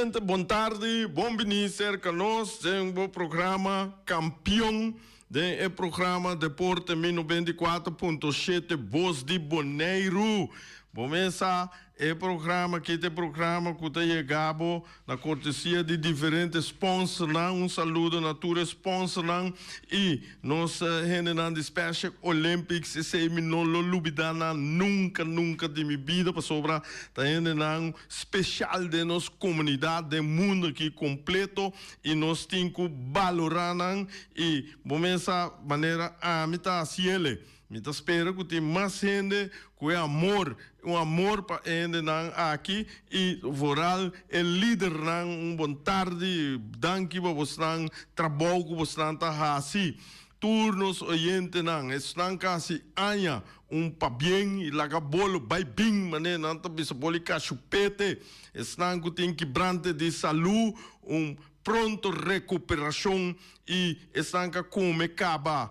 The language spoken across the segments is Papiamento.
Oyente, bon tardi, bon bini cerca nos den bo programa Campeon, den e programa Deporte Mi 94.7 Bos di Boneiru. Bo mesa e programa aki ta e programa cu ta yega bo na cortesia di diferente sponsornan. Un saludo na tur e sponsornan y nos hendenan di Special Olympics. Esey mi no lo lubida nan nunca nunca di mi bida pasobra ta hendenan special den nos comunidad, den mundo aki completo y nos tin cu balora nan y bo mesa manera ami ta haciele. Mi ta spera ku tin mas hende ku e amor, un amor pa e hendenan aki i vooral e lidernan. Un bon tardi, danki pa bosnan trabou ku bosnan ta hasi. Tur nos oyentenan, esnan ka hasi aña un pabien i laga bolo bai bin, manera nan ta bisa boli kashupete. Esnan ku tin kibrante di salu, un pronto rekuperashon i esnan ka kome kaba.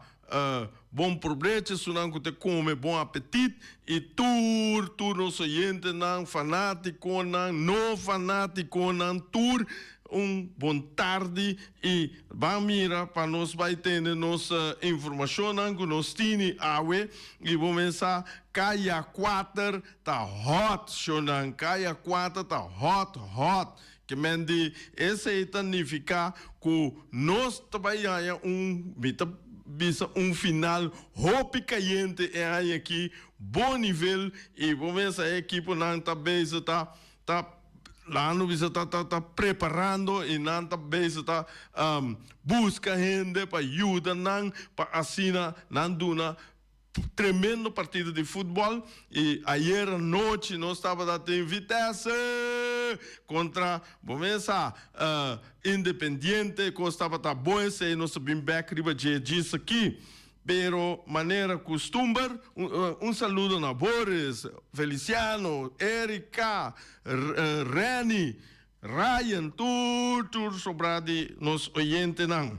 Bon probecho esunnan ku ta kome, bon apetit i tur tur nos oyentenan, fanatikonan, no fanatikonan, tur un bon tardi i ban mira pa nos bai tende nos informashonnan ku nos tini awe i bo mesa kaya kuater ta hot shonnan, kaya kuater ta hot hot. Ke men di esei ta nifiká ku nos ta bai haña un, mi ta bisa un final hopi kayente e aña aki, bon nivel i bo mesa e ekiponan ta bezig ta ta laga nos bisa ta ta ta preparando i nan ta bezig ta buska hende pa yuda nan pa asina nan duna Tremendo partido di futbol y ayer anochi nos tabata tin Vitesse contra bo mesa Independiente. Cos tabata bon esey nos ta bin bek riba dje djis aki. Pero manera custumber un saludo na Boris, Feliciano, Erika, Renny, Ryan tur tur sobra di nos oyentenan.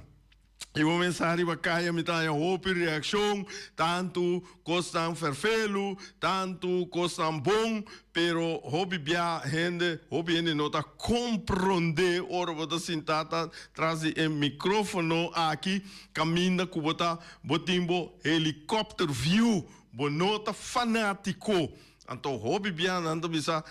I bo mensahe riba kaya mi ta haña hopi reakshon, tantu kosnan fèrfelu, tantu kosnan bon, pero hopi bia hende, hopi hende no ta komprondé ora bo ta sintá ta tras di e mikrófono aki kaminda ku bo ta bo tin bo helikòpter view, bo no ta fanátiko. Anto hopi bia nan ta bisa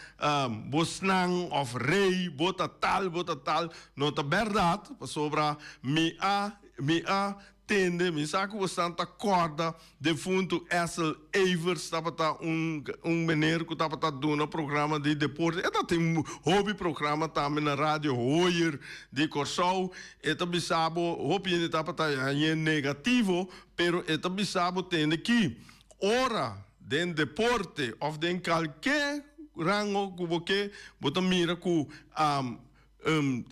bosnan of rey bo ta tal bo ta tal no ta berdad pasobra mi a mi a tende mi sa ku bosnan ta korda defuntu Essel Evers tabata un un meneer ku tabata duna programa di deporte e ta tin hopi programa tambe na radio Hoyer di Korsou e ta bisa bo hopi hende tabata hañ'e negativo pero e ta bisa bo tende ki Ora den deporte of den kalke rango ku bo ke, bo ta mira ku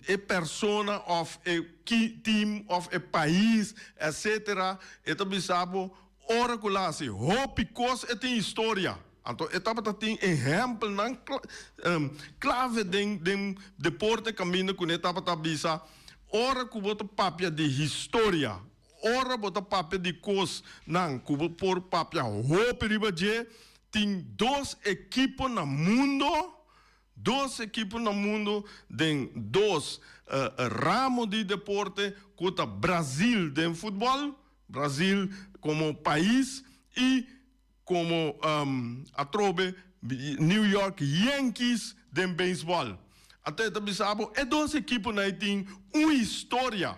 e persona of e team of e pais etcetera e ta bisa bo ora ku la hasi hopi kos e tin historia. Anto e tabata tin ehèmpelnan klave den den deporte kaminda kuné tabata bisa ora ku bo ta papia di historia. Ora bo ta papia di kos nan ku bo por papia hopi riba dje, tin dos ekipo na mundo, dos ekipo na mundo den dos ramo di deporte ku ta Brazil den futbòl, Brazil komo pais i komo atrobe New York Yankees den beisbòl. Anto e ta bisa bo e dos ekiponan ei tin un historia.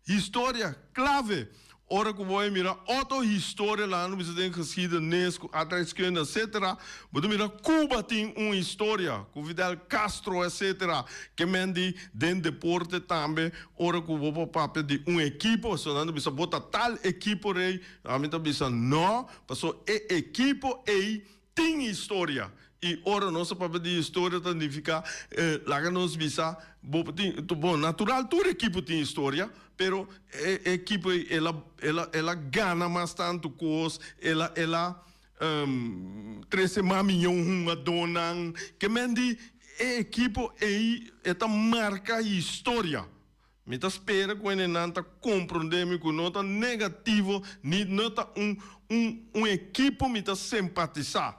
Historia clave. Ora cu bo a mira otro historia la no bisa den geschiedenis cu aardrijkskunde etc. Bo ta mira Cuba tin un historia cu Fidel Castro etc. Ke men di den deporte tambe ora cu bo por papia di un ekipo so nan ta bisa bo ta tal ekipo rey ami ta bisa no paso e ekipo ey Tin historia. I ora nos ta papia di historia ta nifiká laga nos bisa bo tin bon natural tur ekipo tin historia pero e ekipo ei el a el a el a gana mas tantu kos el a el a trese mas miyon hungadónan ke men di e ekipo ei e ta marka historia. Mi ta spera ku hendenan ta komprondé mi ku no ta negativo ni no ta un un un ekipo mi ta sempatisá.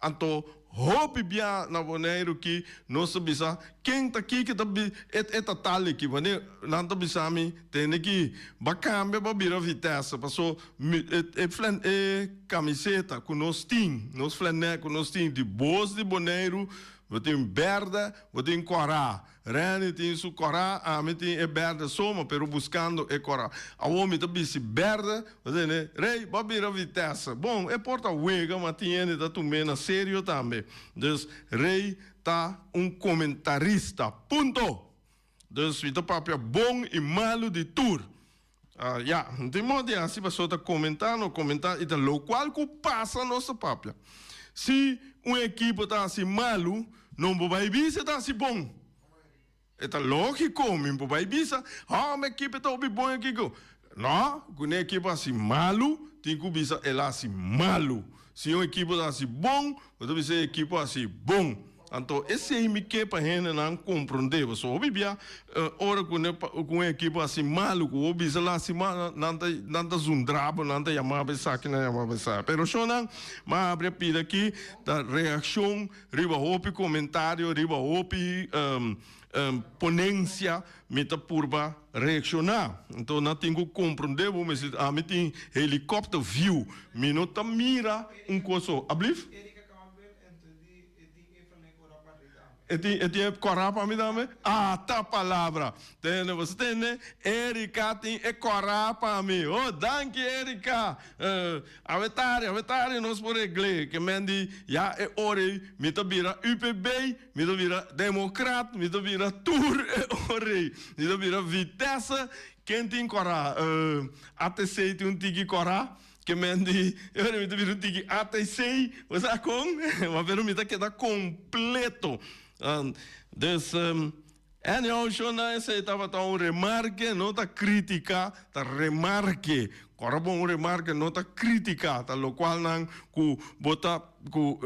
Anto Hopi bia na Boneiru ki nos ta bisa ken ta kiko ta bi e e ta tal aki wanneer nan ta bisa mi tende ki ba kambia ba bira Vitesse paso mi e e flan e kamiseta ku nos tin nos flanè ku nos tin di bos di Boneiru bo tin bèrdè bo tin kòrá. Renny tin su kòrá, ami tin e bèrdè soma, pero buskando e kòrá. Awor mi ta bisti bèrdè, bo tende, Rey, bo a bira Vitesse. Bon, e por ta wega, ma tin hende ta tum'é na serio tambe. Dus, Rey ta un komentarista. Punto! Dus mi ta papia bon i malu di tur. Ya, no tin modo di hasi pasobra ta komentá no komentá i ta lokual ku pasa nos ta papia. Si un ekipo ta hasi malu, no bo bai bisa e ta hasi bon. E ta lógiko, mi bo bai bisa, oh mi ekipo ta hopi bon aki ku. No, ku un ekipo hasi malu, tin ku bisa el a hasi malu. Si un ekipo ta hasi bon, bo ta bisa e ekipo hasi bon. Anto esei mi ke pa hendenan komprondé. Pasobra hopi bia ora ku ku un ekipo hasi malu, ku bo bisa lo hasi malu, nan ta nan ta zundra bo, nan ta yama bo esaki, nan ta yama bo esaki. Pero shonnan, m'a habri a pida aki ta reakshon riba hopi komentario, riba hopi ponensia, mi ta purba reakshoná. Anto nan tin ku komprondé bo mester, ami tin helikòpter view, mi no ta mira un kos so. Ablief? E tin e tin e kòrá pa mi tambe? Ata palabra! Tende boso tende? Erika tin e kòrá pa mi. Oh, danki Erika! Awe tardi, awe tardi nos por regl'é. Ke men di, ya e ora ei mi ta bira UPB, mi ta bira Demokrat, mi ta bira tur e ora ei. Mi ta bira Vitesse. Ken tin kòrá? ATC tin un tiki kòrá. Ke men di, e ora mi ta bira un tiki ATC, bo sa kon? Ma pero mi ta keda kompleto. Dus, anyhow, shona, esei tabata un remarke, no ta kritika, ta remarke. Kòrda bon, un remarke no ta kritika, ta lokualnan ku bo ta, ku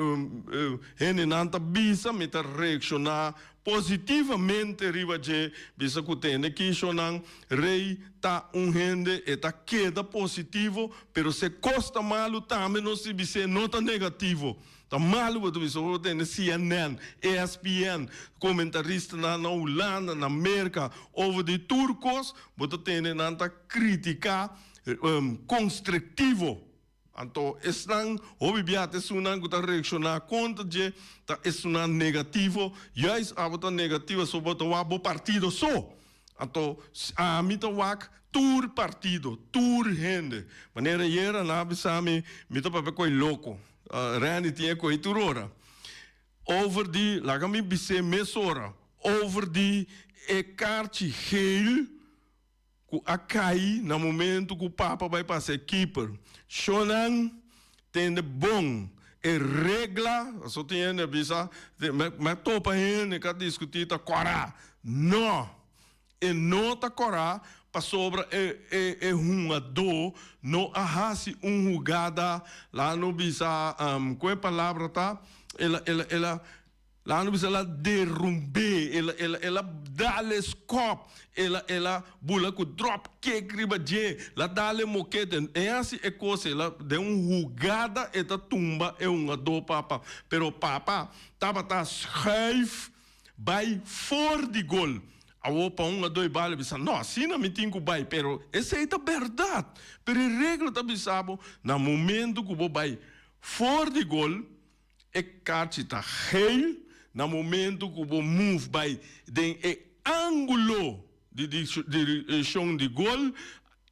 hendenan ta bisa, mi ta reakshoná Positivamente riba dje bisa ku tende kishonan rei ta un hende e ta keda positivo pero se kos ta malu tambe nos tin bis'é no ta negativo ta malu bo ta bisa bo tende CNN, ESPN komentaristanan na Hulanda na Merka over di tur kos bo ta tende nan ta kritika konstruktivo. Anto esnan hopi bia ta esunnan ku ta reakshoná kontra dje ta esunnan negativo, juist abo ta negativo so bo ta wak bo partido so. Anto ami ta wak tur partido, tur hende. Manera ayera nan a bisa mi, mi ta papia ku e loko. Randy tin e koe tur ora. Over di, laga mi bis'é mesora, over di e karchi geel. Ku a kai na momento ku papa bai pasa e keeper. Shonnan tende bon e regla, paso tin hende a bisa, mi a topa hende ku a diskutí ta kòrá. No! E no ta kòrá pasobra e e e hungadó no a hasi un hugada, laga no bisa ku e palabra ta, el a el a el a. Laga no bisa el a derumb'é, el a, el a, el a dal e skòp, el a, el a bula ku drop kick riba dje, el a dal e mokete. E hasi e kos, el a, den un hugada e ta tumba e hungadó papa. Pero papa tabata schuif bai for di gol. Awor pa un hungadó e bal a bisa, no, asina mi tin ku bai, pero esei ta bèrdat. Pero e regla ta bisa bo, na momento ku bo bai for di gol, E karchi ta geel na momento ku bo move bai den e angulo di direkshon di gol,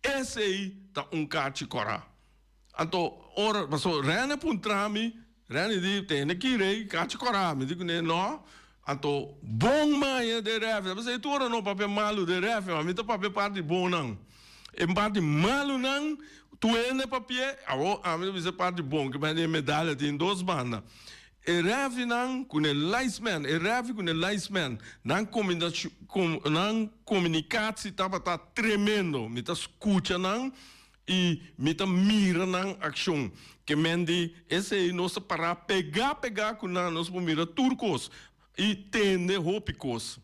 esei ta un karchi kòrá. Anto ora pasobra Rene puntra mi, Rene di tene ki rei karchi kòrá, mi di kuné no, anto bon maña den rèfi, ta p'esei tur ora no papia malu den rèfi, ma mi ta papia parti bon nan. E parti malunan tur hende papia, awor ami ta bisa e parti bon, ke bende e medaya tin dos banda. E refinan ku ne linesman, e refi ku ne linesman, nan nan komunikatsi tabata tremendo. Mi ta skucha nan i mi ta mira nan akshon. Ke men di esei nos ta para pegá pegá ku nan, nos por mira tur kos i tende hopi kos.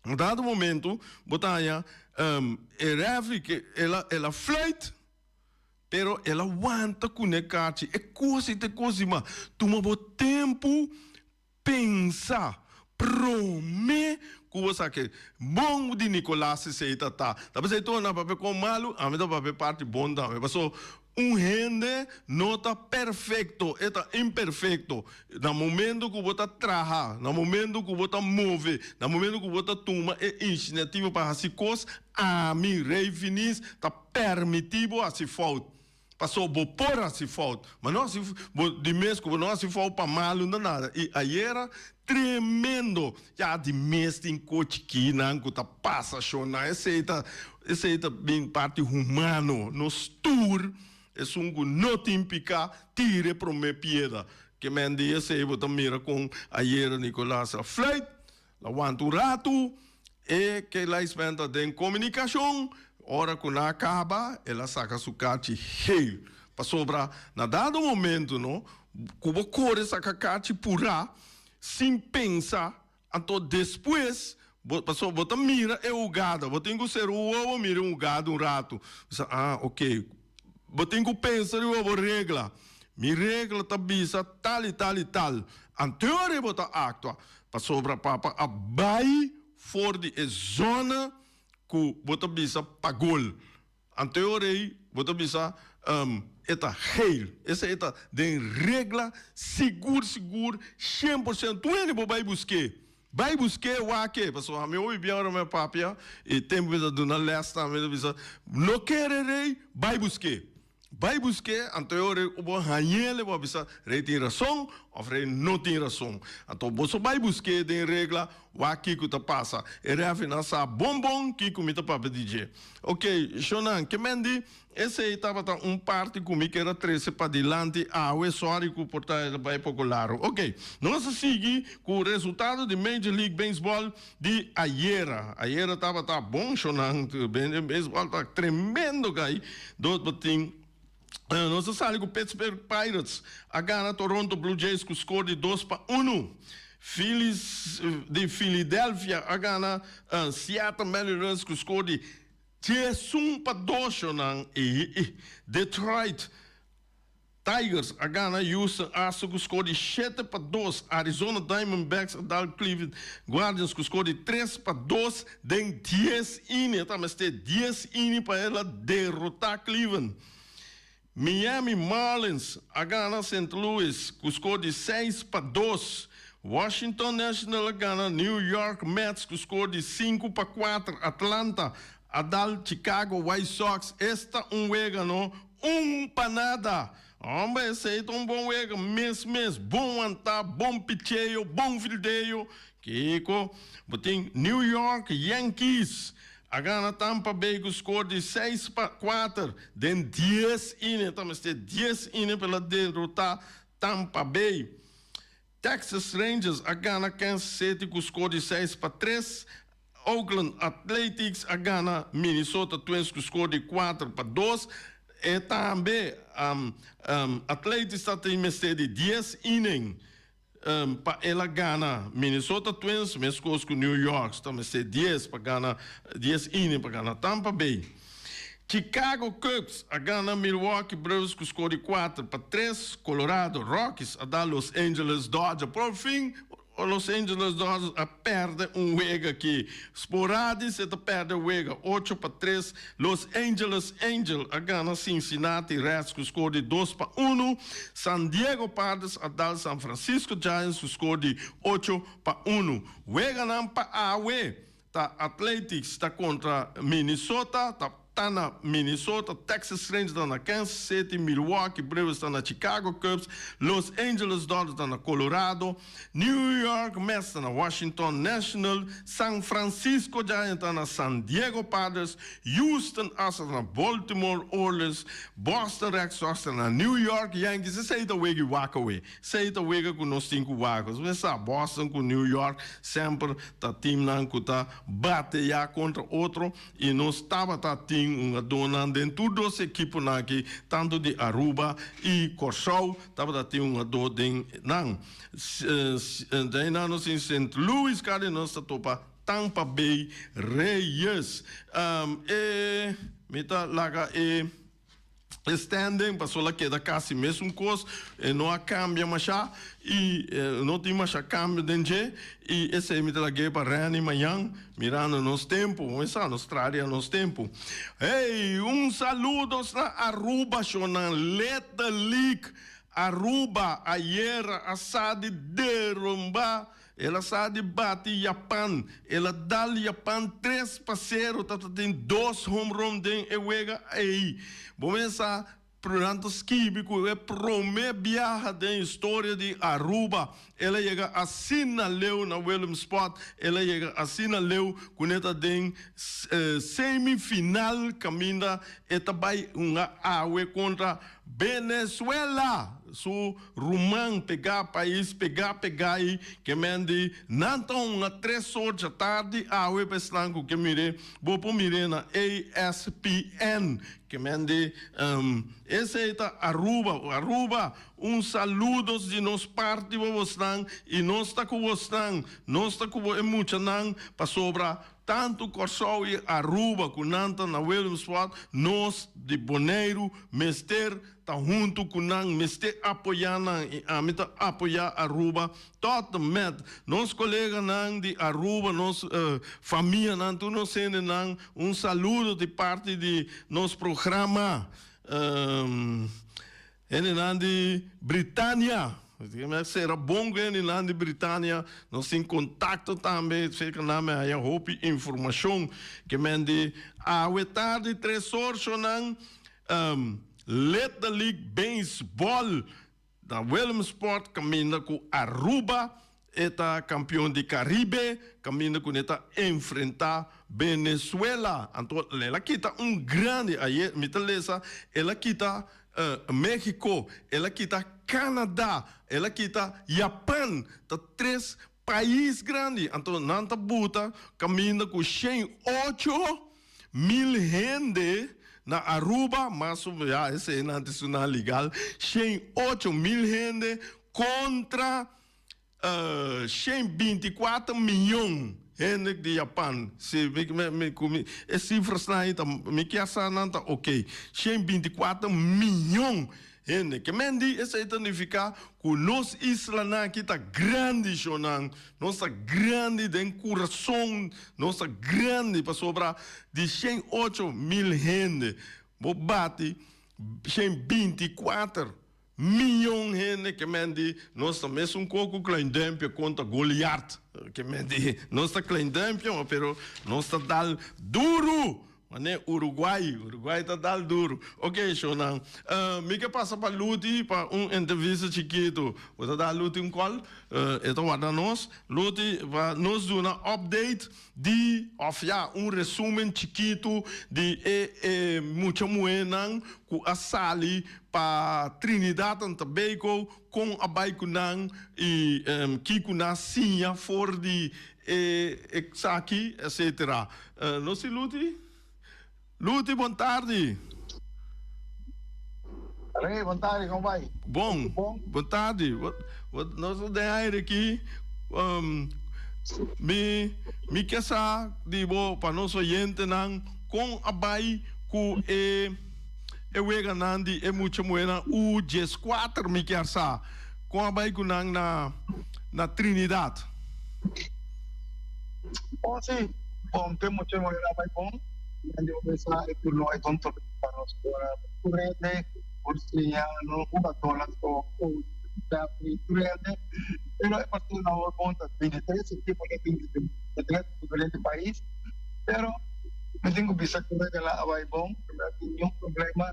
Un dado momento bo ta haña e refri ke el a el a fluit pero el a wanta ku ne kachi e kos i ta e kos di mas tuma bo tempu. Pensa prome ku bo sa ke bon di Nicolas esei ta ta. Ta p'esei tur nan papia kon malu, ami ta papia parti bon tambe. Paso un hende no ta perfekto, e ta imperfekto. Na momento ku bo ta traha, na momento ku bo ta move, na momento ku bo ta tuma e inisiativa pa hasi kos, ami, Rey Finis, ta permití bo hasi fout. Paso bo por hasi fout, ma no hasi bo di mes ku bo no hasi fout pa malu na nada. I ayera tremendo! Ya di mes tin ko chikinan ku ta pasa shona. Esei ta esei ta bin parti humano. Nos tur esun ku no tin piká tira e promé piedra. Ke men di esei bo ta mira kon ayera Nicolas a fluit. La wanta un ratu, e ke-lijstman ta den komunikashon, ora ku nan a kaba, el a saka su karchi geel. Pasobra na dado momento no, ku bo kore saka karchi purá, sin pensa, anto despues, bo, pasobra bo ta mira e hugada, bo tin ku sera un wowo mira e hugada un ratu, bo sa, ah, oke, Bo tin ku pensa riba bo regla. Mi regla ta bisa tal i tal i tal. Anteor bo ta aktua. Pasobra papa a bai for di e zona ku bo ta bisa pa gol. Anteor ei bo ta bisa e ta geel. Esei ta den regla sigur sigur 100%. Tur hende por bai busk'é. Bai busk'é wak-e, pasobra ami hopi bien ora mi a papia i tempu mi ta duna lès tambe mi ta bisa, No kere rei, bai busk'é. Bai busk'é, anto e ora ku bo hañ'el bo a bisa rei tin rason òf rei no tin rason. Anto bo so bai busk'é den regla wak kiko ta pasa. E rèfrinan sa bon bon kiko mi ta papia di dje. Oke, shownan, ke men di Esei tabata un parti ku mi ker a trese padilanti awe, sorry ku por ta bai poko largu. Ok, nos a sigui ku resultado di Major League Baseball di ayera. Ayera tabata bon shownan, baseball ta tremendo kai. Dos batin, nos a sali ku Pittsburgh Pirates a gana Toronto Blue Jays ku skor di 2-1. Phillies di Philadelphia a gana Seattle Mariners ku skor di 11-2 shownan i Detroit Tigers a gana Houston Astros ku skor di 7-2. Arizona Diamondbacks a dal Cleveland Guardians ku skor di 3-2 den 10 ini. E ta mester 10 ini pa el a derotá Cleveland. Miami Marlins a gana Saint Louis ku skor di 6-2. Washington National a gana New York Mets ku skor di 5-4. Atlanta a dal Chicago White Sox esta un wega no 1-0. Homber esei ta un bon wega mes mes, bon wantá, bon picheo, bon fildeo. Kiko? Bo tin New York Yankees a gana Tampa Bay ku skor di 6-4 den 10 inning. Ta mester 10 inning pa el a derotá Tampa Bay. Texas Rangers a gana Kansas City ku skor di 6-3. Oakland Athletics a gana Minnesota Twins ku skor di 4-2. E tambe Athletics ta tin mester di 10 inning pa el a gana Minnesota Twins, meskos ku New York ta mester 10 pa gana 10 inning pa gana Tampa Bay. Chicago Cubs a gana Milwaukee Brewers ku skor di 4-3. Colorado Rockies a dal Los Angeles Dodgers. Por fin Los Angeles Dodgers a perde un wega aki. Sporadis e ta perde wega, 8-3. Los Angeles Angels a gana Cincinnati Reds ku skor di 2-1. San Diego Padres a dal San Francisco Giants ku skor di 8-1. Weganan pa awe ta Athletics ta kontra Minnesota, ta ta na Minnesota, Texas Rangers ta na Kansas City, Milwaukee Brewers ta na Chicago Cubs, Los Angeles Dodgers ta na Colorado, New York Mets ta na Washington National, San Francisco Giants ta na San Diego Padres, Houston Astros ta na Baltimore Orioles, Boston Red Sox ta na New York Yankees. Esei ta wega i wak awe. Esei ta wega ku nos tin ku wak. Nos sa Boston ku New York semper ta teamnan ku ta bateya kontra otro. I nos tabata tin un adónan den tur dos ekiponan aki, tantu di Aruba i Kòrsou tabata tin un adó den nan. Den nan nos tin Sint Louis Cardinals ta topa Tampa Bay Reyes. E mi ta laga e. E standing pasobra el a keda kasi mesun kos, e no a kambia mashá i no tin mashá kambio den dje i esei mi ta lag'é pa Renny mañan mirando nos tempu, bo sa nos traha riba nos tempu. Hey, un saludos na Aruba shonnan, Little League Aruba ayera a sa di derumba. El a sa di bati Japan. El a dal Japan 3-0. Tabata tin dos home run den e wega ei. Bo mester sa nan ta skibi ku e prome biaha den historia di Aruba el a yega asina leu na Willemsport. El a yega asina leu ku ne ta den semifinal kaminda e ta bai hunga awe kontra Venezuela. Su Ruman pegá pais pegá pegá i ke men di nan ta hunga tres or dja tardi awe pa esnan ku ke mir'é bo por mir'é na ESPN ke men di esei ta Aruba Aruba un saludos di nos parti pa bosnan i nos ta ku bosnan nos ta ku bo e muchanan pasobra Tantu Kòrsou i Aruba ku nan ta na Willemstad, nos di Boneiru mester ta huntu ku nan, mester apoyá nan i ami ta apoyá Aruba tot en met. Nos koleganan di Aruba, nos famianan, tur nos hendenan un saludo di parti di nos programa. Hendenan di Britania, mi a sera bon ku hendenan di Britania, nos tin kontakto tambe, serka nan mi a haña hopi informashon. Ke men di awe tardi tres or shonan Little League Baseball na Willemsport kaminda ku Aruba E ta kampion di Karibe, kaminda ku ne ta enfrentá Venezuela. Anto el a kita un grandi, ayer mi ta lesa, el a kita Mexico, el a kita Canada, el a kita Japan, ta tres pais grandi. Anto nan ta buta kaminda ku 108,000 hende na Aruba, mas o ya esei nan ta suna legal, 108,000 hende kontra 124 miyon hende di Japan. Si mi mi ku mi e sifrasnan ei ta mi kier sa nan ta ok. 124 miyon hende. Ke men di esei ta nifiká ku nos islanan aki ta grandi shonnan. Nos ta grandi den kurason, nos ta grandi pasobra di 108 mil hende bo bati 124 miyon hende. Ke men di nos ta mesun ko ku Klein Duimpje kontra Goliat. Ke men di nos ta Klein Duimpje, pero nos ta dal duru mane Uruguay. Uruguay ta dal duru. Ok, shownan, mi ke pasa pa Luti pa un entrevista chikitu. Bo ta da Luti un call, e ta warda nos. Luti, pa nos duna update di of ya un resumen chikitu di e e mucha muhénan ku a sali pa Trinidad and Tobago, kon a bai ku nan i kiko nan a siña for di e esaki, etcetera. Nos tin Luti? Luti, bon tardi. Rey, bon tardi, kon bai? Bon, bon tardi. Nos ta den aire aki. Mi mi ke sa di bo pa nos oyentenan kon a bai ku e e weganan di e mucha muhénan U 14, mi kier sa kon a bai ku nan na na Trinidad. Bon si, bon te mucha muhénan a bai bon. Nan di bo sa e turno e ton tope pa nos por tur hende por siña nos jugadornan so coach, referee, tur hende. Pero e partido na awor bon ta 23 ekipo ta 23 diferente pais. Pero mi tin ku bisa ku wega a bai bon, no a tin niun problema.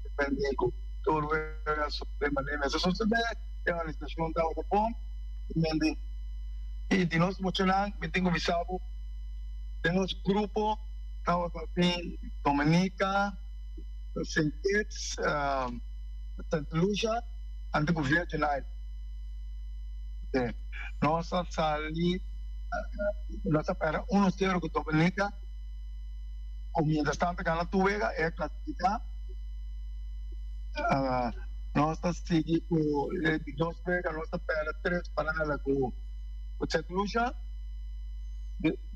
Depende ku tur wega su manera mester sosode, e organisashon tabata bon. I di nos muchanan mi tin ku bisa bo den nos grupo tabata tin Dominica, Saint Kitts, Saint Lucia anto ku Virgin Islands. Nos a sali, nos a pèrdè uno sero ku Dominica, ku mientras tanto gana tur wega e a klasifiká. Nos ta sigui ku e di dos wega, nos a pèrdè 3-0 ku Saint Lucia.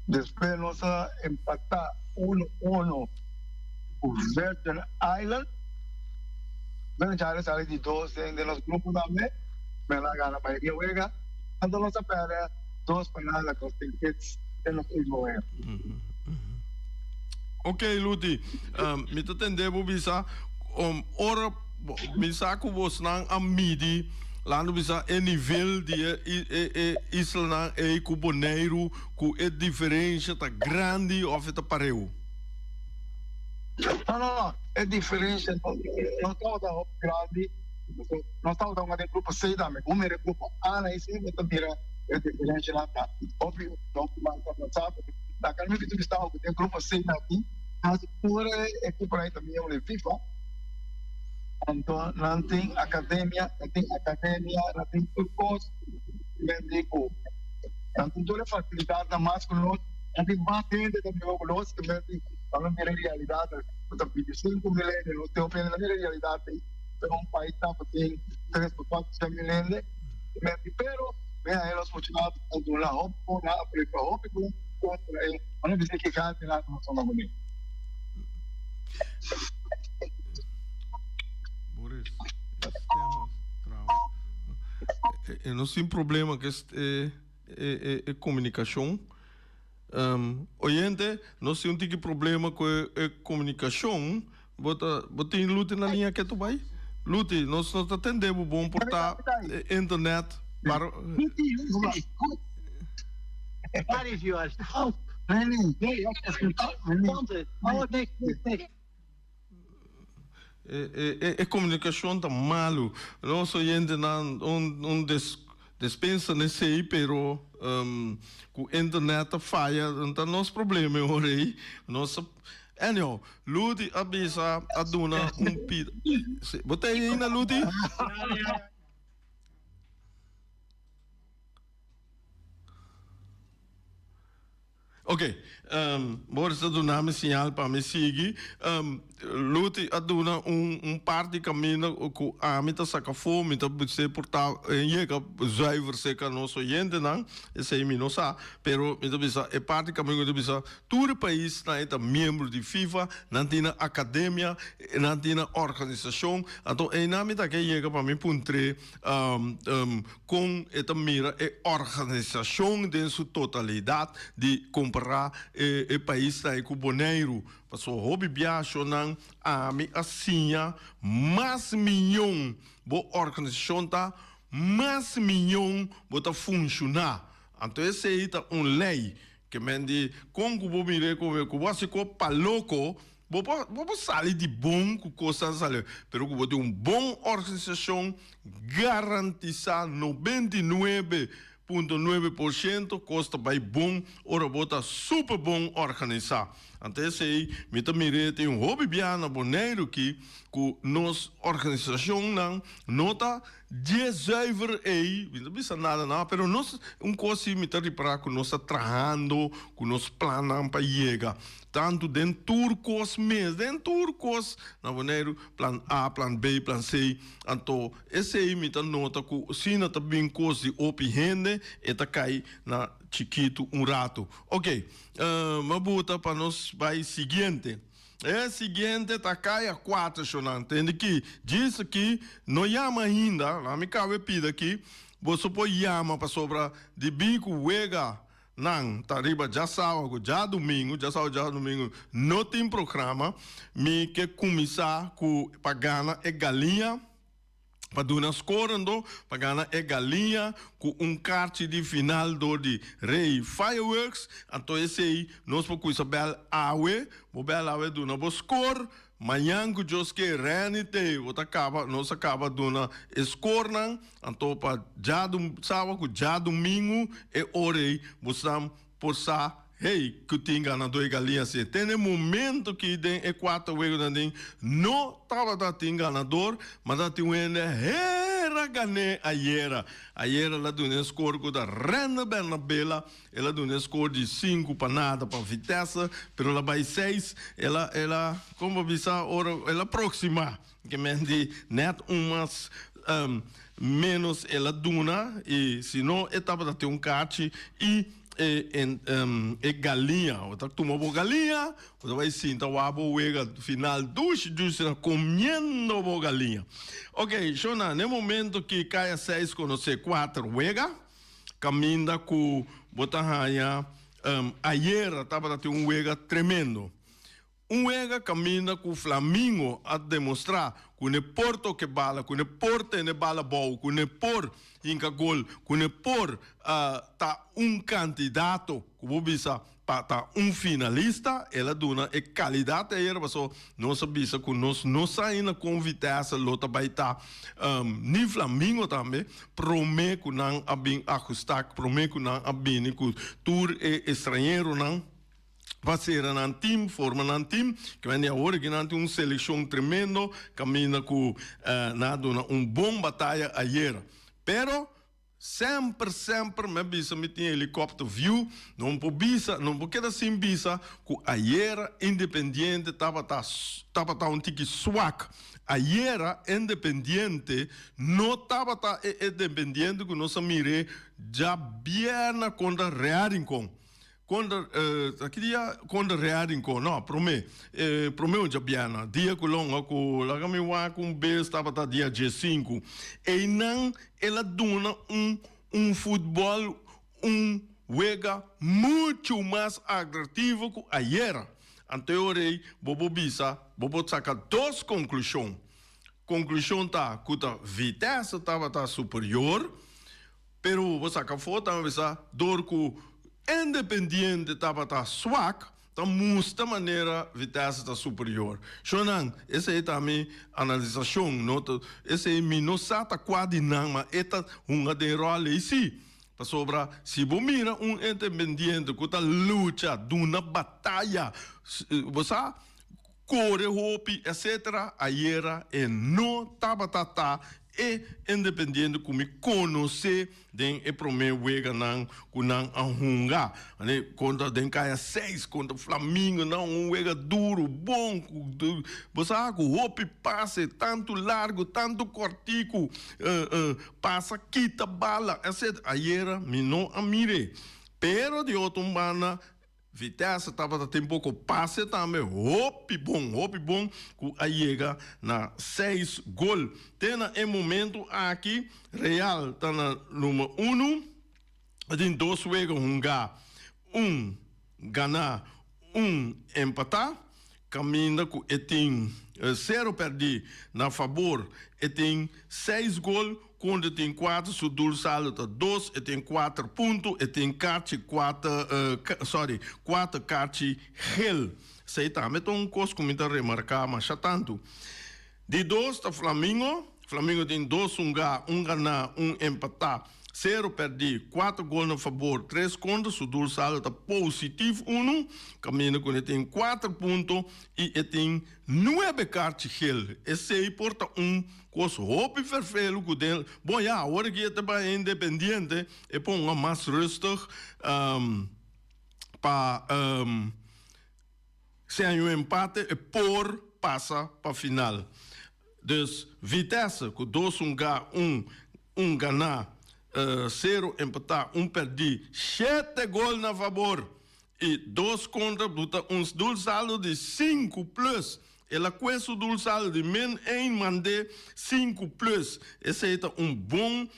Despues nos a empatá 1-1 ku Virgin Islands. Bueno, ya sali di dos den den nos grupo tambe. Men a gana mayoria wega. Anto nos a perde 2 pa 0 con St. Kitts den nos ultimo wega. Ok, Luti, mi ta tende bo bisa, ora mi sa ku bosnan a midi, laat bisa e nivel di e, e, e islanan ei ku Boneiru, ku e diferensha ta grandi òf e ta pareu? No, no, no. E diferensha no, no tabata hopi grandi. Nos tabata hunga den grupo C tambe. Bo mira grupo A na esei bo ta mira e diferenshanan ta hopi, hopi mas avansá. Laga mi bisa bisa ku den grupo C aki kasi tur e ekiponan ei ta miembro di FIFA. Anto nan tin akademia, nan tin akademia, nan tin tur kos. Men di ku nan tin tur e fasilidatnan mas ku nos, nan tin mas hende ta mihó ku nos. Men di nan no mira e realidat ku ta 25.000 hende, nos tin hopi hende, nan mira e realidat ei. Pero un pais ta ku tin tres por 400.000 hende. Men di pero mira e nos muchanan a duna hopi bon, nan a prepara hopi bon kontra e nan a bisa e gigantenan ku nos ta kuné. Boris, sistema traba. E no sin problema ku e e e komunikashon. Oyente, nos tin un tiki problema ku e komunikashon. Bo ta bo tin Luti na liña ketu bai? Luti, nos no ta tende bo bon por ta internet para. E komunikashon ta malu. Nos oyentenan un despensa n'esei, pero ku internet ta faya no ta nos problema e ora ei. Nos anyhow, Luti a bisa a duna un pida. Bo ta ei ainda, Luti? Ok, Boris ta duna mi siñal pa mi sigui. Luti a duna un un par di kaminda ku ami ta saka afó, mi ta bis'é por ta yega zuiver serka nos oyentenan, esei mi no sa, pero mi ta bisa e par di kaminda ku mi ta bisa tur e paisnan e ta miembro di FIFA, nan tin nan akademia, nan tin nan organisashon, anto einan mi ta ke yega pa mi puntr'é Kon e ta mira e organisashon den su totalidat di kompará e paisnan ei ku Boneiru? Pasobra hopi biashonan ami a siña mas miyon bo organisashon ta, mas miyon bo ta funshoná. Anto esei ta un lei. Ke men di kon ku bo mir'é ku bo hasi ko pa loko. Bo por bo por sali di bon ku kosnan sali, pero ku bo tin un bon organisashon garantisá 99.9% kos ta bai bon ora bo ta super bon organisá. Anto esei mi ta mir'é tin hopi biaha na Boneiru ki ku nos organisashonnan no ta dje zuiver ei, mi no ta bisa nada no, pero nos un kos si mi ta ripará ku nos ta trahando ku nos plannan pa yega. Tantu den tur kos mes, den tur kos na Boneiru, plan A, plan B, plan C. Anto esei mi ta nota ku si no ta bin kos di hopi hende, e ta kai na chikitu un ratu. Ok, mi a buta pa nos bai siguiente. E siguiente ta kai a kuater shonnan. Tende ki, djis aki no yama ainda, laga mi kaba e pida aki, boso por yama pasobra di bin ku wega Nan ta riba djasawa ku djadumingu, djasawa djadumingu no tin programa. Mi ke kuminsá ku pa gana e galiña, pa duna score anto, pa gana e galiña ku un karchi di final dor di Rey Fireworks. Anto esei nos por kuminsá bèl awe, bo bèl awe duna bo score. Mañan ku Dios ke Renny te bo ta kaba, nos a kaba duna e scorenan. Anto pa djasawa ku djadumingu e ora ei bosan por sa, hey, ku tin ganadó e galiña si. Te na e momento ki den e kuater wegonan den no tabata tin ganador, ma ta tin un hende hera gané ayera. Ayera el a duna e skor ku ta Render Bernabela, el a duna e skor di 5 pa 0 pa Vitesse, pero el a bai seis, el a, el a, kon bo bisa ora el a proksima. Ke men di net un mas menos el a duna y si no e tabata tin un kachi y. E e galiña, bo ta tuma bo galiña, bo ta bai sinta wak bo wega final dushi dushi na comiendo bo galiña. Ok, shona, n'e momento ki kaya seis conoce cuater wega, caminda cu bo ta haña ayera tabata tin un wega tremendo. Un wega kaminda ku Flamingo a demostrá ku ne por toke bala, ku ne por tene bala bou, ku ne por hinka gol, ku ne por ta un kandidato ku bo bisa pa ta un finalista. El a duna e kalidat ayer paso nos a bisa ku nos no sa ainda kon Vitesse lo ta bai ta, ni Flamingo tambe, promé ku nan a bin ahustá, promé ku nan a bini ku tur e estranheronan. Pa sera nan team, forma nan team, ke men di awor aki nan tin un selekshon tremendo kaminda ku nan a duna un bon bataya ayera. Pero semper semper mi a bisa mi tin helicopter view, no por bisa, no por keda sin bisa ku ayera Independiente tabata tabata un tiki swak. Ayera Independiente no tabata e Independiente ku nos a mir'é djabièrnè kontra Real Rincon. Kontra aki dia kontra Real Rincon no prome prome un djabièrnè dia ku longa ku laga mi wak un bes tabata dia diesinku einan el a duna un un futbòl un wega muchu mas atractivo ku ayera anto e ora ei bo por bisa bo por saka dos konklushon konklushon ta ku ta Vitesse tabata superior. Pero bo saka afó ta bisa dor ku Independiente tabata swak ta musta manera Vitesse ta superior. Shonnan, esei ta mi analisashon, no ta esei mi no sa ta kua di nan ma e ta hunga den ròl ei si. Pasobra si bo mira un Independiente ku ta lucha, duna bataya, bo sa, kore hopi etcetera, ayera e no tabata ta E Independiente ku mi konosé den e promé weganan ku nan a hunga. Ane kontra den kaya seis kontra Flamingo nan un wega duru, bon ku bo sa ku hopi pase tantu largu tantu kòrtiku pasa kita bala etcetera. Ayera mi no a mir'é pero di otro un banda Vitesse tabata tin poko pase tambe hopi bon, hopi bon ku a yega na seis gol. Te na e momento aki Real ta na number uno, a tin dos wega hungá, un ganá, un empatá, kaminda ku e tin sero pèrdí na fabor, e tin seis gol. Konde tin kuater, su doel saldo ta dos, e tin kuater punto, e tin karchi kuater, sorry, kuater karchi gel. Esei tambe ta un kos ku mi ta remarká masha tantu. Di dos ta Flamingo, Flamingo tin dos hungá, un ganá, un empatá, sero pèrdí, kuater gol na fabor, tres kontra, su doel saldo ta positif unu, kaminda ku e tin kuater punto i e tin nuebe karchi gel. Esei por ta un Kos hopi ferfelu ku den, bon ya, awor aki e ta bai Independiente, e ponga mas rustig pa si hay un empate e por pasa pa final. Dus Vitesse ku dos un ga un, un gana, sero empatá, un pèrdí, shete gol na fabor i dos kontra buta un doel saldo di sinku plus. El a kue su doel saldo di min ein mand'é sinku plus. Esei ta un bon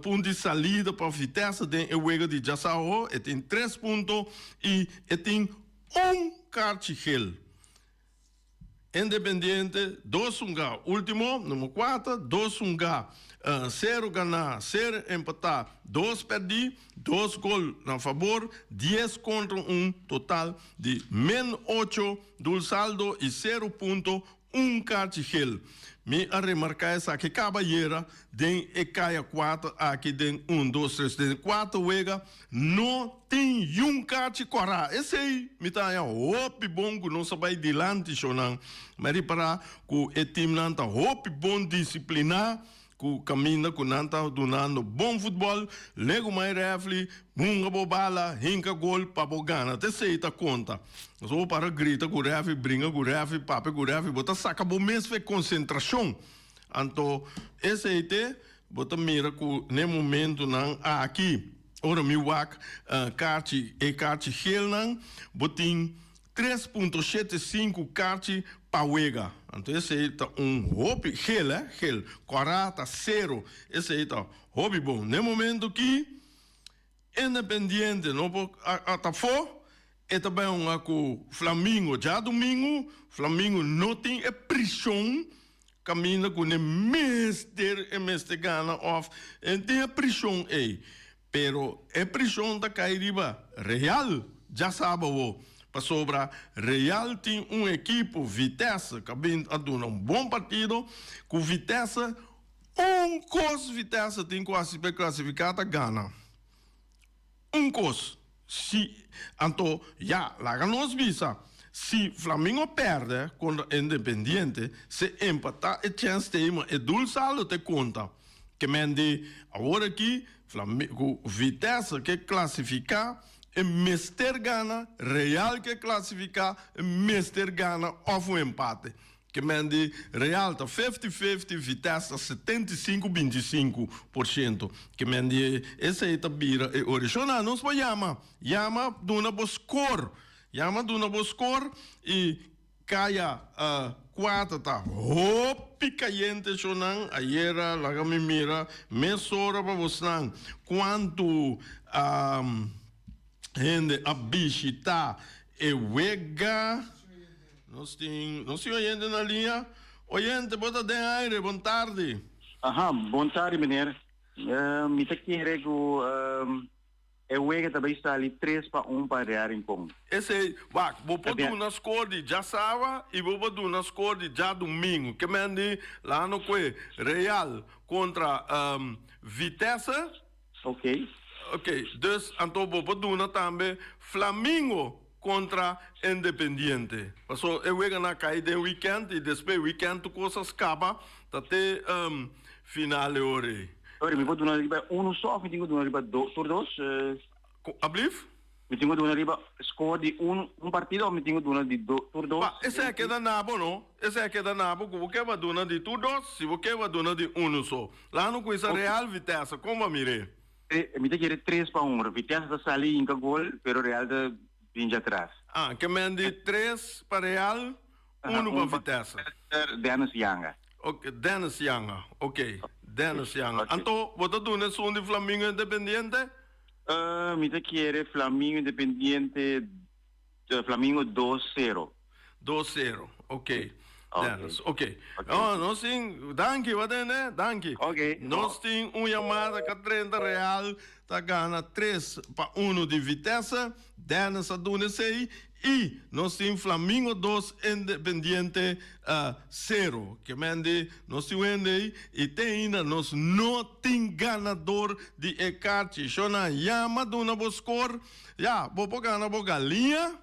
punt di salida pa Vitesse den e wega di djasaho. E tin tres punto i e tin un karchi gel. Independiente dos hunga ultimo, number kuater, dos hunga, sero ganá, sero empatá, dos pèrdí, dos gol na fabor, dies kontra un, total di min ocho doel saldo i sero punto un karchi gel. Mi a remarká esaki kaba ayera den e kaya kuater aki den un, dos, tres, den kuater wega No tin yun kachi kòrá. Esei mi ta haña hopi bon ku nos a bai dilanti shownan. Mi a ripará ku e timnan ta hopi bon disipliná ku kaminda ku nan ta dunando bon futbòl. Legu mai rèfli, hunga bo bala, hinka gol pa bo gana. Ta esei ta konta. Pasobra bo para grita ku rèfli, bringa ku rèfli, papia ku rèfli, bo ta saka bo mes for e konsentrashon. Anto esei te bo ta mira ku n'e momentunan aki. Ora mi wak karchi e karchi gelnan bo tin 3.75 karchi pa wega. Anto esei ta un hopi gel eh gel kòrá ta sero esei ta hopi bon. Na e momento ki Independiente no por a ta afó e ta bai hunga ku Flamingo djadumingu. Flamingo no tin e prishon kaminda ku ne mester e mester gana òf e tin e prishon ei. Pero e prishon ta kai riba Real djasaba awo pasobra Real tin un ekipo Vitesse ku a bin a duna un bon partido ku Vitesse un kos Vitesse tin ku hasi pa e klasifiká ta gana. Un kos si anto ya laga nos bisa si Flamingo pèrdè kontra Independiente se empatá e chèns t'ei ma e dul saldo te konta ke men di awor aki ku Vitesse ke klasifiká e mester gana Real ke klasifiká e mester gana òf un empate. Ke men di Real ta fifty fifty, Vitesse ta 75 25%. Ke men di esei ta bira e ora. Shona, nos por yama. Yama duna bo score. Yama duna bo score i kaya kuater ta hopi kayente shonan. Ayera laga mi mira mesora pa bosnan kuantu hende a bishita e wega. Nos tin nos tin oyente na liña. Oyente, bo ta den aire, bon tardi. Aha, bon tardi meneer. Mi ta kere ku e wega ta bai sali tres pa un pa Real Rincon. Esei, wak, bo por duna score di djasawa i bo por duna score di djadumingu. Ke men di lano kue Real kontra Vitesse. Ok. Ok, dus anto bo por duna tambe Flamingo kontra Independiente. Paso e weganan a kai den weekend i despues weekend tur kos a skaba ta te final e ora ei. Sorry, mi por duna riba unu so of mi tin ku duna riba tur dos? Ablief? Mi tin ku duna riba score di un un partido of mi tin ku duna di tur dos? Pa esei a keda na bo no, esei a keda na bo ku bo ke ba duna di tur dos, si bo ke ba duna di unu so. Laha no kuminsa Real Vitesse, kon bo a mir'é? Mi ta kere tres pa un. Vitesse ta sali hinka gol, pero Real ta bin djatras. Ah, ke men di tres pa Real, unu pa Vitesse. Dennis Yanga. Ok, Dennis Yanga, ok, Dennis Yanga. Anto, bo ta duna esun di Flamingo Independiente? Mi ta kere Flamingo Independiente, Flamingo dos sero. Dos sero, ok. Dennis, ok. Oh, nos tin, danki, bo a tende? Danki. Ok. Nos tin un yamada ka drenta Real ta gana tres pa uno di Vitesse. Dennis a duna esei. I nos tin Flamingo dos Independiente sero. Ke men di nos tin un hende ei i te ainda nos no tin ganador di e karchi. Shona, yama duna bo skor. Ya, bo por gana bo galiña.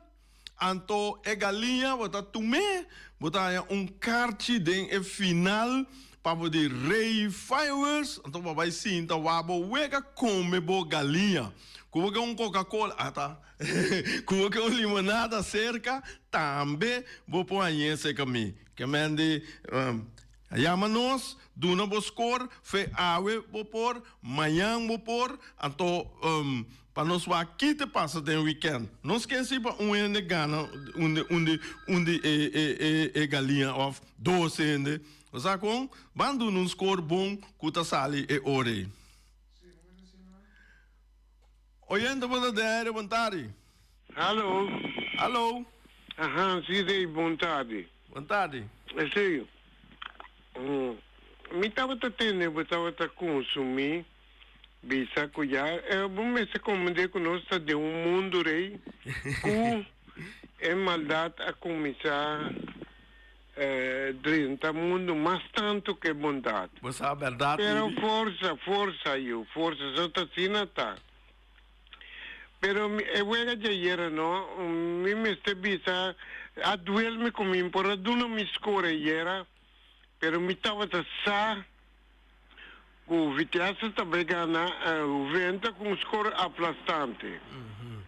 Anto e galiña bo ta tum'é, bo ta haña un karchi den e final pa bo di Rey Fireworks, anto bo a bai sinta wak bo wega kome bo galiña. Ku bo ke un Coca-Cola, ata, ku bo ke un limonada serka, tambe bo por hañ'é serka mi. Ke men di, yama nos, duna bo skor, fe awe bo por, mañan bo por, anto Pa nos wak ki te pasa den weekend. Nos ken si pa un hende gana un di un di un di e e e e galiña of dos hende. Bo sa kon? Ban duna un score bon ku ta sali e ora ei. Oyente bo ta den aire bon tardi. Hallo. Hallo. Aha, si Rey, bon tardi. Bon tardi. Si, mi tabata tende bo tabata consumi Bisa ku ya bo mester komprendé ku nos ta den un mundu rei ku e maldat a kuminsá drenta mundu mas tantu ku e bondat. Bo sa bèrdat, Pero forsa, forsa yu, forsa, so ta asina ta. Pero e wega djayer no, mi mester bisa a duel mi ku mi por a duna mi skor ayera, pero mi tabata sa. Ku Vitesse ta bai gana Juventa ku un skor aplastante.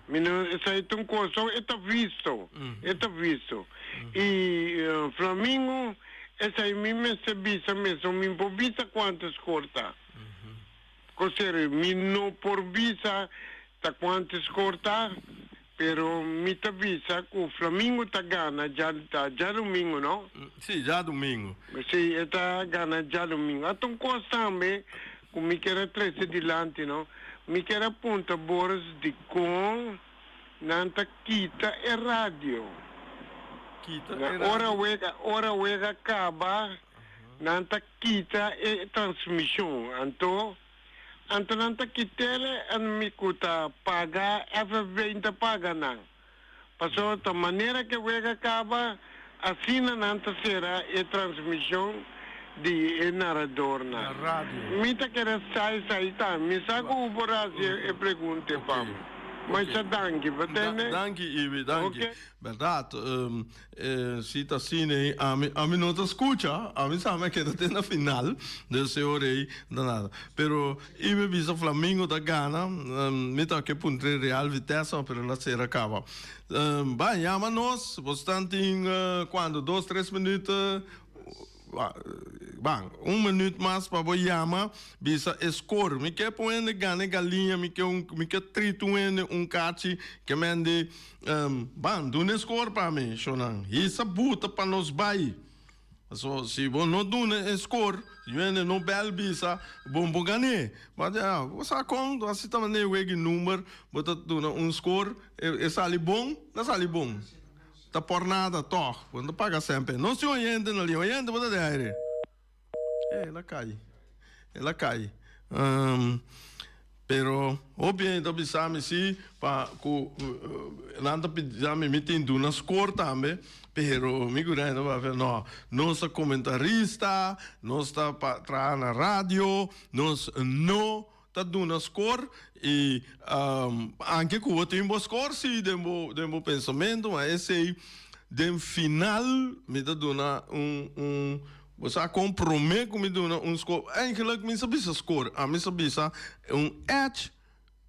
Mi no esei ta un kos so e ta visto, e ta visto. I Flamingo esei mi mester bisa mesun mi por bisa kuantu skor ta. Kosero mi no por bisa ta kuantu skor ta, pero mi ta bisa ku Flamingo ta gana dja djadumingu no? Si, djadumingu. Si, e ta gana djadumingu. Ata un kos tambe ku mi kier a trese dilanti no, mi kier a puntra Boris dikon nan ta kita e radio. Kita e radio? Ora wega, ora wega kaba nan ta kita e transmishon. Anto, anto nan ta kit'el en mi ku ta paga FFB n ta paga nan. Pasobra ta manera ku e wega kaba, asina nan ta sera e transmishon di e naradornan. Na radio. Mi ta kere sa esei tambe. Mi sa ku bo por hasi e pregunta pa mi. Masha danki, bo tende? Danki, Ibi, danki. Oke. Bèrdat, si ta asina ei, ami, ami no ta skucha, ami sa mi a keda te na final, dus e ora ei no ta nada. Pero Ibi a bisa Flamingo ta gana, mi ta ke puntra e Real Vitesse, pero el a sera kaba. Bai, yama nos, bosnan tin kuantu, dos, tres minuut? Ban, un minuut mas pa bo yama, bisa e score. Mi ke pa un hende gana e galiña, mi ke un, mi ke trita un hende un kachi, ke mende, ban, duna e score pa mi, shownan. Hisa buta pa nos bai. Paso, si bo no duna e score, si un hende no bel bisa, bo bo gan'é. Bo ya, bo sa kon, asi ta manera wega e number, bo ta duna un score, e sali bon, na sali bon. Ta por nada tog, bo no ta paga semper. Nos tin oyente na liña. Oyente, bo ta den aire. Eh, el a cay. El a cay. Um, pero hopi hende ta bisa mi si pa cu nan ta pidi mi mi tin duna score tambe, pero mi cu nan ta papia no, nos ta comentarista, nos ta pa traha na radio, nos no ta duna score y anke cu bo tin bo score si den bo den bo pensamento ma esey den final mi ta duna un un bo sa con prome cu mi duna un score eigenlijk mi sa bisa score ami sa bisa un edge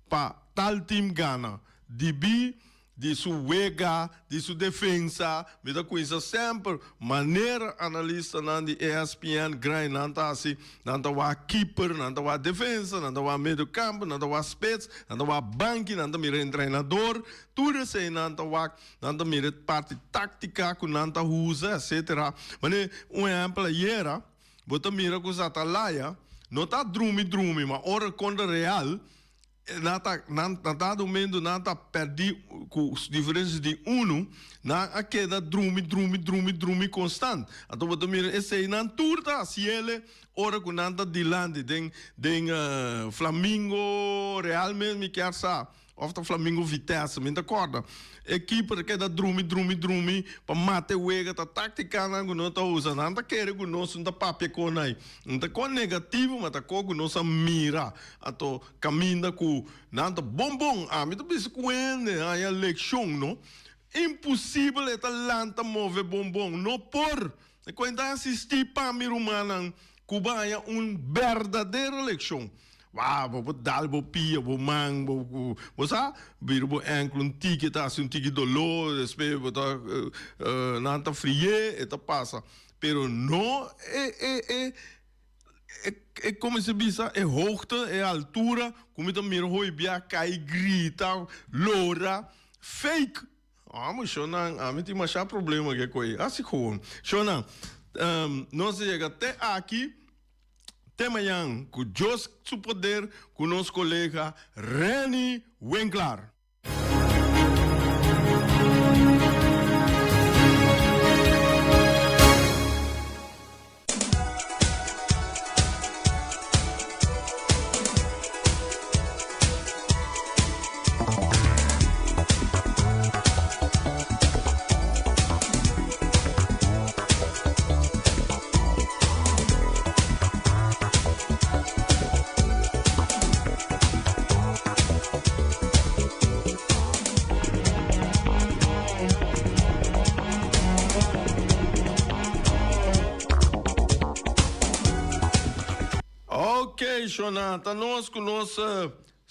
pa tal team gana dibi Di su wega, di su defensa, mi ta cuinsa semper manera analistanan di ESPN grai nan ta haci, nan ta wak keeper, nan ta wak defensa, nan ta wak medio campo, nan ta wak spits, nan ta wak banki, nan ta mira entrenador, tur esey nan ta wak, nan ta mira e parti tactica cu nan ta usa, etcetera. Mane un ehempel ayera, bo ta mira cu Zatalaya no ta drumi drumi, ma ora contra Real, Nan ta, nan na dado momento nan ta pèrdí ku diferensia di unu, nan a keda drumi, drumi, drumi, drumi konstant. Anto bo ta mira esei nan tur ta hasiele ora ku nan ta dilanti den den Flamingo Real mes mi kier sa òf ta Flamingo Vitesse mi ta kòrda. E keeper a keda drumi, drumi, drumi pa mata e wega, ta tácticanan cu nos ta usa. Nan ta kere cu nos no ta papia con ai. No ta con negativo, ma ta con cu nos a mira. Anto caminda cu nan ta bon bon. Ami ta bisa cu hende haña leccion, no. Imposibel e ta lanta move bon bon. No por. E cu ta asisti pa mi rumannan cu bo haña un berdadero leccion. Wou, bo por dal bo pia, bo man, bo, bo sa, bira bo enkel un tiki, e ta hasi un tiki doló, despues bo ta, nan ta frié, e ta pasa. Pero no e, e, e, e, e, como se bisa, e hoogte, e altura, ku mi ta mira hoy bia kai, grita, lora, fake. Amo, shownan, ami tin masha problema ke koe. Hasi gewoon. Shownan, nos a yega te aki. Te mañan cu Dios su poder cu nos colega Renny Winklaar. Ok, Shona, ta nos ku nos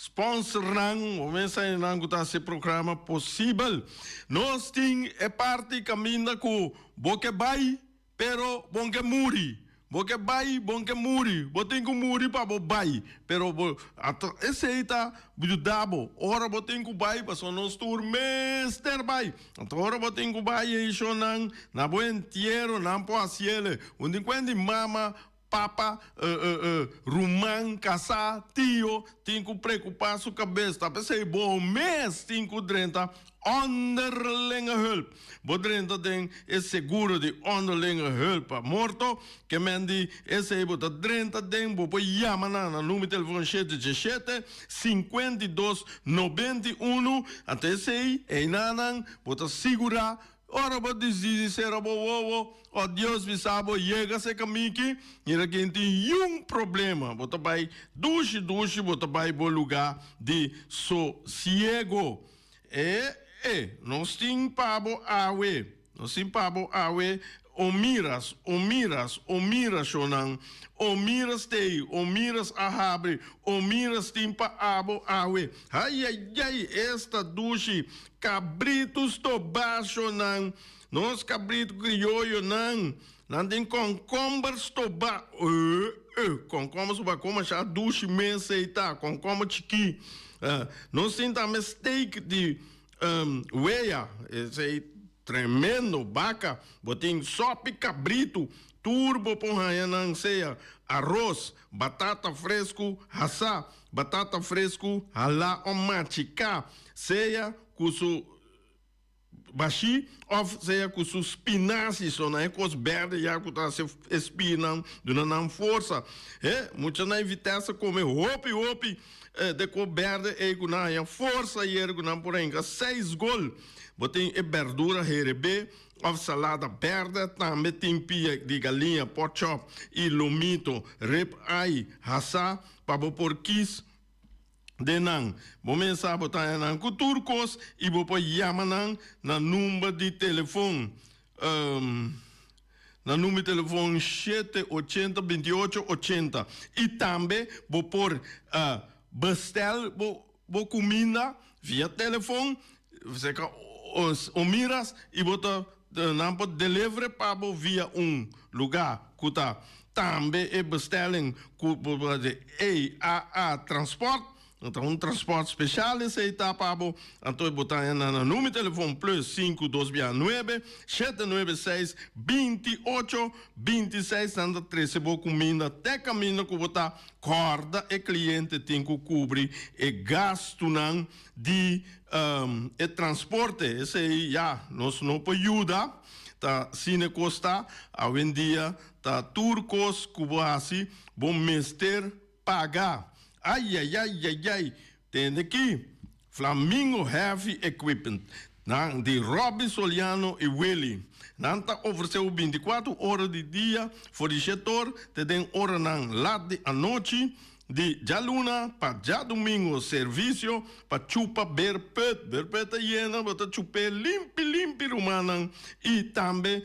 Sponsornan, bo mensahenan ku ta hasi e programa posibel. Nos tin e parti kaminda ku bo ke bai, pero bon ke muri. Bo ke bai, bon ke muri. Bo tin ku muri pa bo bai. Pero bo, ato esei ta yuda bo. Ora bo tin ku bai, pasobra nos tur mester bai. Anto ora bo tin ku bai e ishonan na bo entiero, nan por hasiele. Un di kuen di mama, papa, ruman, kasá, tio, tin ku preokupá su kabes. Ta p'esei bo mes tin ku drenta Onderlinge hulp. Bo drenta den e seguro di onderlinge hulp pa morto, ke men di esei bo ta drenta den, bo por yama nan na number telefon shete djeshete, 52, 91, anto esei einanan bo ta sigura ora bo disidi sera bo wowo o Dios bisa bo yega seka miki, mira ken tin yun problema, bo ta bai dushi dushi bo ta bai bo luga di sosiego. E, e, nos tin pa bo awe, nos tin pa bo awe, o miras, o miras, o mira, shonnan, o miras tei, o miras a habri, o miras tin pa abo awe. Ai, ai, ai, esta dushi, kabritu stobá, shonnan, nos kabritu krioyonan, nan tin kònkòmber stobá, e, e, kònkòmber stobá, kon masha dushi mes ei ta, kònkòmber chikí. Nos tin tambe steak di wea, esei tremendo, baka, bo tin sopi kabritu, tur bo por haña nan sea aros, batata fresku hasá, batata fresku halá o machiká, sea ku su Bashí òf sea ku su spinasi so nan e kos bèrdè ya ku ta hasi e spirnan duna nan forsa. He, muchanan e Vitesse kome hopi hopi de kos bèrdè ei ku nan haña forsa ayer ku nan por hinka seis gol. Bo tin e bèrdura herebé òf salada bèrdè, tambe tin pia di galiña, pork chop i lomito, rib eye hasá pa bo por kis. Den nan. Bo mesa bo ta haña nan ku tur kos i bo por yama nan na number di telefon na number di telefon shete ochenta binti ocho ochenta i tambe bo por bestel bo bo kuminda via telefon seka Omiras i bo ta nan por deliver pa bo via un luga ku ta Tambe e bestelling ku bo por hasi EAA Transport, no ta un transport special esei ta pa bo, anto bo ta haña nan na numero telefon plus sinku dos bia nuebe, shete nuebe seis, 28, 26, nan ta trese bo kuminda te kaminda ku bo ta, kòrda e kliente tin ku kubri e gastunan di e transporte, esei ya nos no por yuda, ta asina e kos ta awendia. Ta tur kos ku bo hasi, bo mester paga. Ayayayayay! Tende ki? Flamingo Heavy Equipment, nan di Robby Soliano i Willy. Nan ta ofresé bo bintikuater ora di dia for di shetor te den oranan lat di anochi. Di djaluna pa djadumingo servisio pa chupa berput. Berput ta yena, bo ta chup'é limpi limpi rumannan. I tambe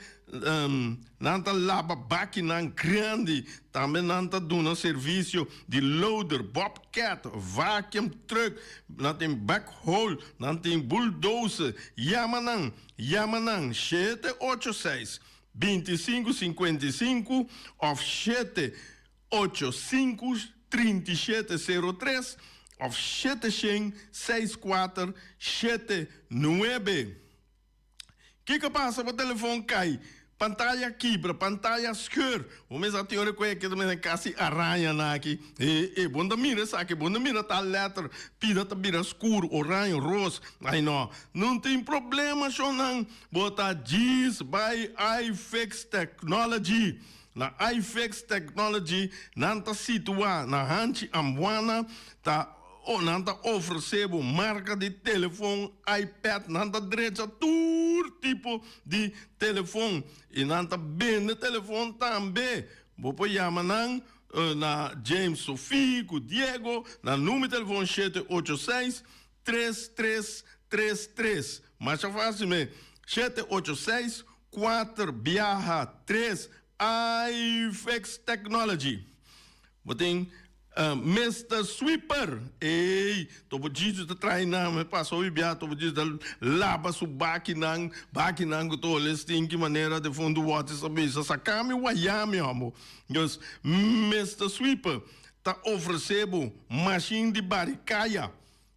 nan ta laba bakinan grandi. Tambe nan ta duna servisio di loader, bobcat, vacuum truck, nan tin backhoe, nan tin bulldozer. Yama nan, yama nan shete ocho seis, 25 55 òf shete. Ocho sinku 37 sero tres òf shete shen seis kuater shete nuebe. Kiko pasa bo telefon kai, pantaya kibra, pantaya skeur? Bo mester a tin ora ku e keda mester kasi araña na aki. E e bo no ta mira esaki, bo no ta mira tal letter, pida ta bira skur, oraño, ros. Ai no, no tin problema shonnan, bo ta djis bai iFix Technology. Na iFix Technology nan ta situá na Hanchi Ambuana, ta nan ta ofresé bo marka di telefon, iPad, nan ta drecha tur tipo di telefon i nan ta bende telefon tambe. Bo por yama nan na James Sofie ku Diego na number di telefon shete ocho seis, tres tres tres tres. Masha fácil me. Shete ocho seis kuater biaha tres iFix Technology. Bo tin. Mister Sweeper, ey, Topo Gigi ta trae nan, mi pasa hopi bia Topo Gigi ta laba su bakinan, bakinan ku ta hole stinki manera defuntu Wattis a bisa, saka mi waya mi hombo. Dus, Mister Sweeper ta ofrece bo mashin di bari kaya,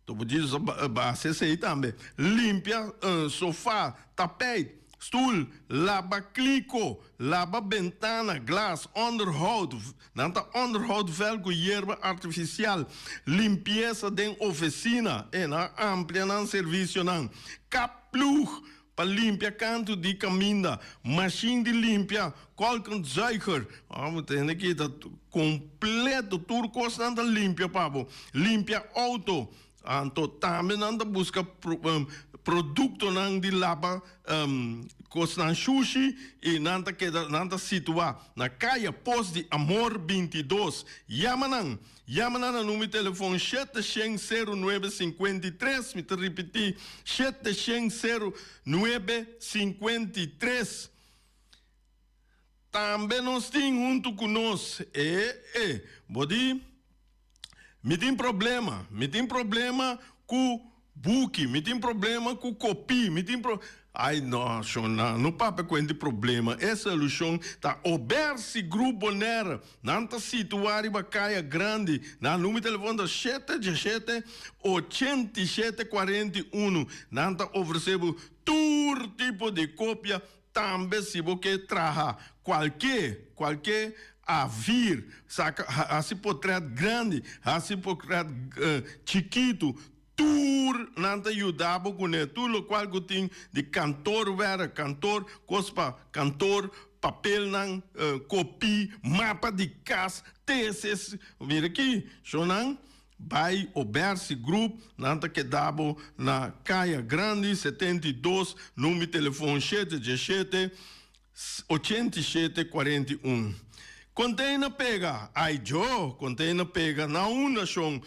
Topo Gigi a hasi esei tambe, limpia sofa, tapijt, stoel, laba kliko, laba bentana, glas, onderhoud, Nan ta onderhoud vèl ku yerba artifisial, limpiesa den ofesina, e nan a amplia nan servisionan, kap ploeg pa limpia kantu di kaminda, mashin di limpia, kolkenzuiger, bo ta hende ki ta kompleto, tur kos nan ta limpia pa bo, limpia outo, Anto tambe nan ta buska produktonan di laba kosnan shushi i nan ta keda nan ta situá na Kaya Pos di Amor 22. Yama nan! Yama nan na numero di telefon 700 09 53, mi ta ripití, 700 09 53. Tambe nos tin huntu ku nos e e bo di, Mi tin problema, mi tin problema ku buki, mi tin problema ku kopí, mi tin pro. Ai no, shon, no papia ku hende problema. E solushon ta Obersi Group Bonaire. Nan ta situá riba Kaya Grandi. Nan numero di telefon ta shete diesshete, 87 41. Nan ta ofresé bo tur tipo di kopia. Tambe si bo ke traha kualke, kualke avir, saka, hasi potret grandi, hasi potret chikitu, tur nan ta yuda bo kuné, tur lokual ku tin di kantoorwerk, kantoor, kos pa kantoor, papelnan, kopi, mapa di kas, tesis, mira aki, shownan. Bai Obersi Group, nan ta keda bo na Kaya Grandi 72, number di telefon shete diesshete, 87 41. Container pega, ai djo, container pega na un nashon.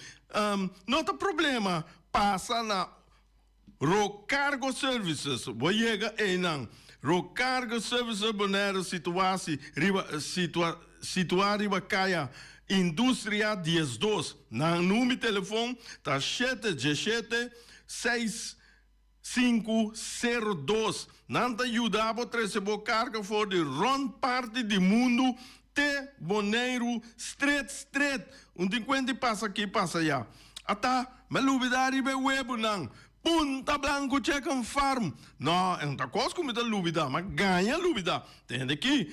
No ta problema, pasa na Rocargo Services, bo yega einan. Rocargo Services Bonaire situá si riba situa situá riba kaya Industria 12. Nan number di telefon ta shete diesshete, seis sinku sero dos. Nan ta yuda bo trese bo karga for di rònt parti di mundu te Boneiru stret stret. Un tin kuenta di pasa aki pasa aya. Ata, mi a lubida riba e webunan. Punta Blanco Chicken Farm. No, e no ta kos ku mi ta lubida, mi a gaña lubida. Tende aki,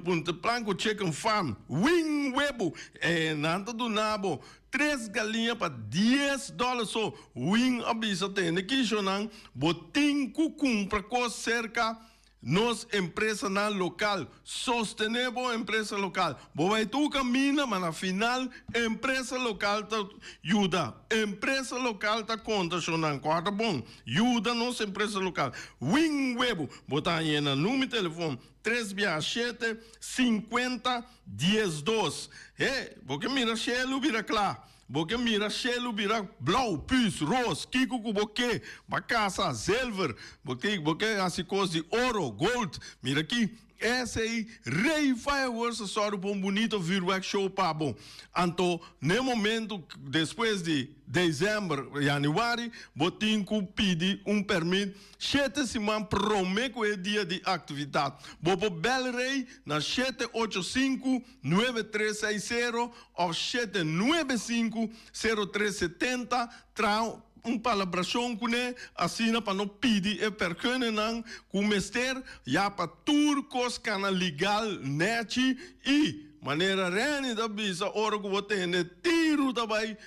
Punta Blanco Chicken Farm, win webu. E nan ta duna bo tres galiña pa dies dòler so. Win a bisa, tende aki, shownan, bo tin ku kumpra kos serka Nos empresanan lokal, sostené bo empresa lokal. Bo bai tur kaminda, ma na final empresa lokal ta yuda. Empresa lokal ta konta shonnan. Kòrda bon, yuda nos empresa lokal. Win webu, bo ta hañ'é na number telefon tres bia shete, 50, 12. He, bo ke mira shelu bira kla. Bo ke mira shelu bira blou, pus, ros, kiko ku bo ke, ba kasa, zilver, bo ke bo ke hasi kos di oro, gold, mira aki, esei Rey Fireworks ta sòru pa un bunito vuurwerk show pa bo. Anto n'e momento despues di dezèmber, yanüari, bo tin ku pidi un pèrmit Shete siman promé ku e dia di aktividat. Bo por bèl Rey na shete ocho sinku, nuebe tres seis sero òf shete nuebe sinku, sero tres setenta. Traha un palabrashon kuné asina pa no pidi e vergunningan ku mester ya pa tur kos kana legal nèchi i manera Renny ta bisa ora ku bo tende tiru ta bai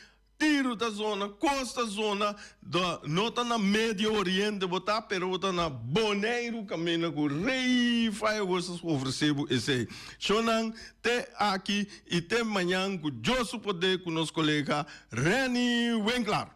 Tiru ta zona, kos ta zona, da no ta na Medio Oriente bo ta, pero bo ta na Boneiru kaminda ku Rey Fireworks a ofresé bo esei. Shownan te aki i te mañan ku Dios su poder ku nos kolega Renny Winklar.